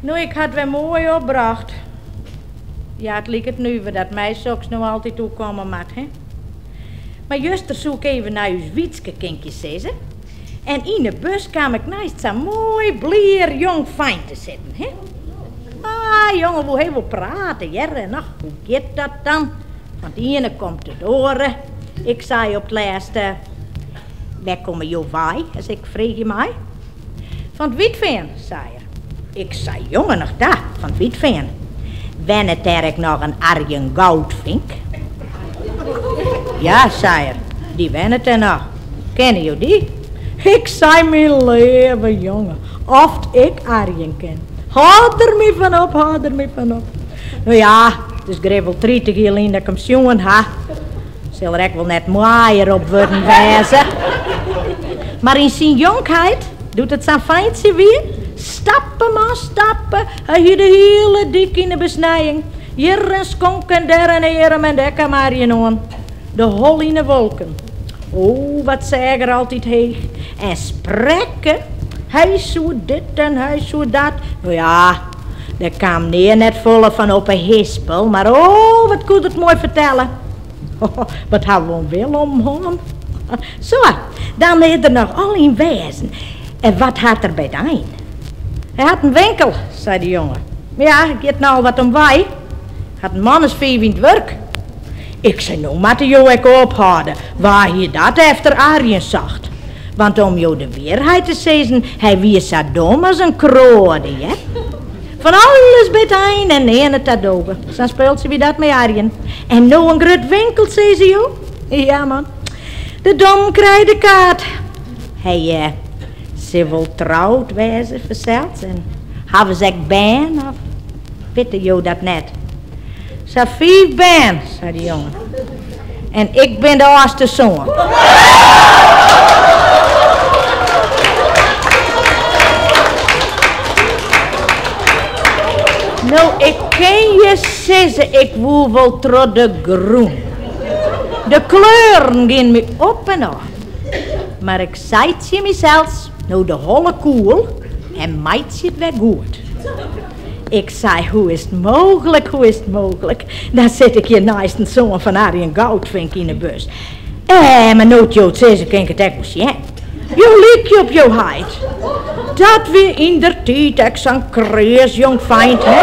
No, ik ha it wer moai opbrocht. Ja, it liket nuver dat my soks no altyd oerkomme moat, hè. Mar juster soe ik even nei ús Wietske, kin ik je sizze. En yn 'e bus kaam ik neist sa'n moai, blier jong feint te sitten, hè. Ah, jonge woe hiel wol prate, hear, en och, hoe giet dat dan? Fan it iene komt it oare. Ik sei op 't lêst, Wêr komme jo wei, as ik freegje mei? Fan 't Wytfean, sei er. Ik sei, Jonge, noch ta, fan 't Wytfean. Wennet dêr ek noch in Arjen Goudvink? Ja, sei er, dy wennet dêr noch. Kenne jo dy? Ik sei, Myn leave jonge, oft ik Arjen ken. Hâld der my fan op, hâld der my fan op. No ja, it is grif wol 30 jier lyn dat ik him sjoen ha. Sil er ek wol net moaier op wurden wêze. Mar yn syn jonkheid, doe't it sa'n feintsje wie, stappe man stappe, hy hie de hiele dyk yn 'e besnijing. Hjir in skonk en dêr in earm en dêr kaam Arjen oan. De holle yn 'e wolken. O, wat seach er altyd heech. En sprekke, hy soe dit en hy soe dat. No ja, der kaam nea net folle fan op 'e hispel, mar o, wat koe er it moai fertelle. Wat hawwe we in wille om hân. Sa, dan is der noch al yn wêzen. En wat hat er by d'ein? Hy hat in winkel, sei de jonge. Mar ja, der giet nochal wat om wei. Hat in man as fiif yn 't wurk. Ik sei, no moatte jo ek ophâlde. Wa hie dat efter Arjen socht? Want om jo de wierheid te sizzen, hy wie sa dom as in kroade, hear. Fan alles by 't ein en nearne ta doge. Sa'n spultsje wie dat mei Arjen. En no in grut winkel, sizze jo? Ja man, de dommen krije de kaart. Hy sil wol troud wêze fansels en hawwe se ek bern of witte jo dat net? Se ha fiif bern, sei de jonge. En ik bin de âldste soan. No, ik kin je sizze, ik woe wol troch de grûn. De kleuren gienen my op en ôf. Mar ik sei tsjin mysels, no de holle koel en meitsje it wer goed. Ik sei, hoe is 't mooglik, hoe is 't mooglik? Dan sit ik hjir neist in soan fan Arjen Goudvink yn 'e bus. Eh, mar no't jo it sizze kin ik it ek wol sjen. Jo lykje op jo heit. Dat wie yndertiid ek sa'n kreas jongfeint, hè?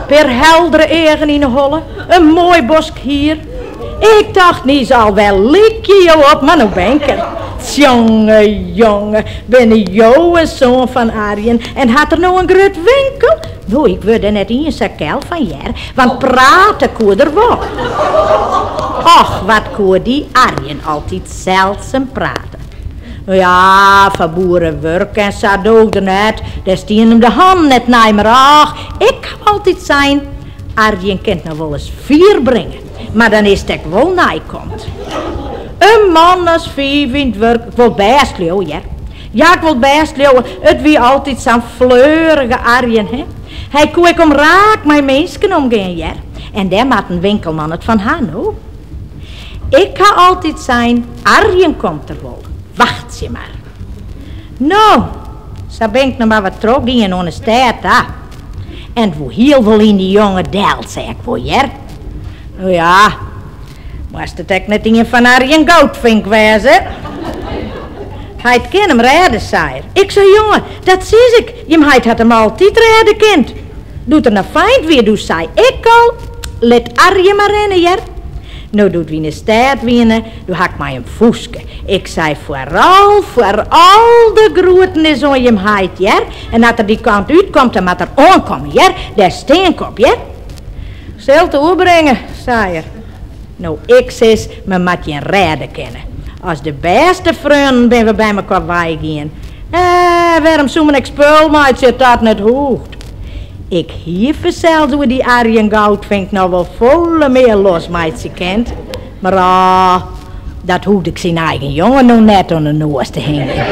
Pear heldere eagen yn 'e holle, in moai bosk hier. Ik tocht niis al, wêr lykje jo op, mar no bin ik der. Tsjonge, jonge, binne jo in soan fan Arjen en hat er no in grut winkel? No, ik wurd der net iens sa kel fan hear, want prate koe er wol. Och, wat koe dy Arjen altyd seldsum prate. No ja, foar boerewurk en sa doogde er net, dêr stienen him de hannen net nei, mar och, ik haw altyd sein, Arjen kin 't noch wolris fier bringe, mar dan is 't ek wol neikomt. In man as fiif yn 't wurk, ik wol 't bêst leauwe, hear. Ja, ik wol 't bêst leauwe, it wie altyd sa'n fleurige Arjen, hè. Hy koe ek omraak mei minsken omgean, hear. En dêr moat in winkelman it fan ha, no. Ik ha altyd sein, Arjen komt der wol, wachtsje mar. No, sa bin ik noch mar wat trochgien oan 'e stêd ta. En 't woe hiel wol yn dy jonge del, sei ik wol, hear. No ja, moast it ek net ien fan Arjen Goudvink wêze. Heit kin him rêde, sei er. Ik sei, jonge, dat sis ik, jim heit hat him altyd rêde kind. Doe't er noch feint wie, doe sei ik al, lit Arjen mar rinne, hear. No, doe't wy yn 'e stêd wiene, doe ha ik mei him fûstke. Ik sei, foaral, foaral de groetenis oan jim heit, hear. En as er dy kant útkomt, dan moat er oankomme, hear. Dêr stean ik op, hear. Sil 't oerbringe, sei er. No, ik sis, men moat jin rêde kinne. As de bêste freonen binne we by mekoar weigien. Eh, wêrom soe men ek spul meitsje as dat net hoecht? Ik hie fansels oer dy Arjen Goudvink noch wol folle mear losmeitsje kind, mar ôh, dat hoegde ik syn eigen jonge no net oan 'e noas te hingjen.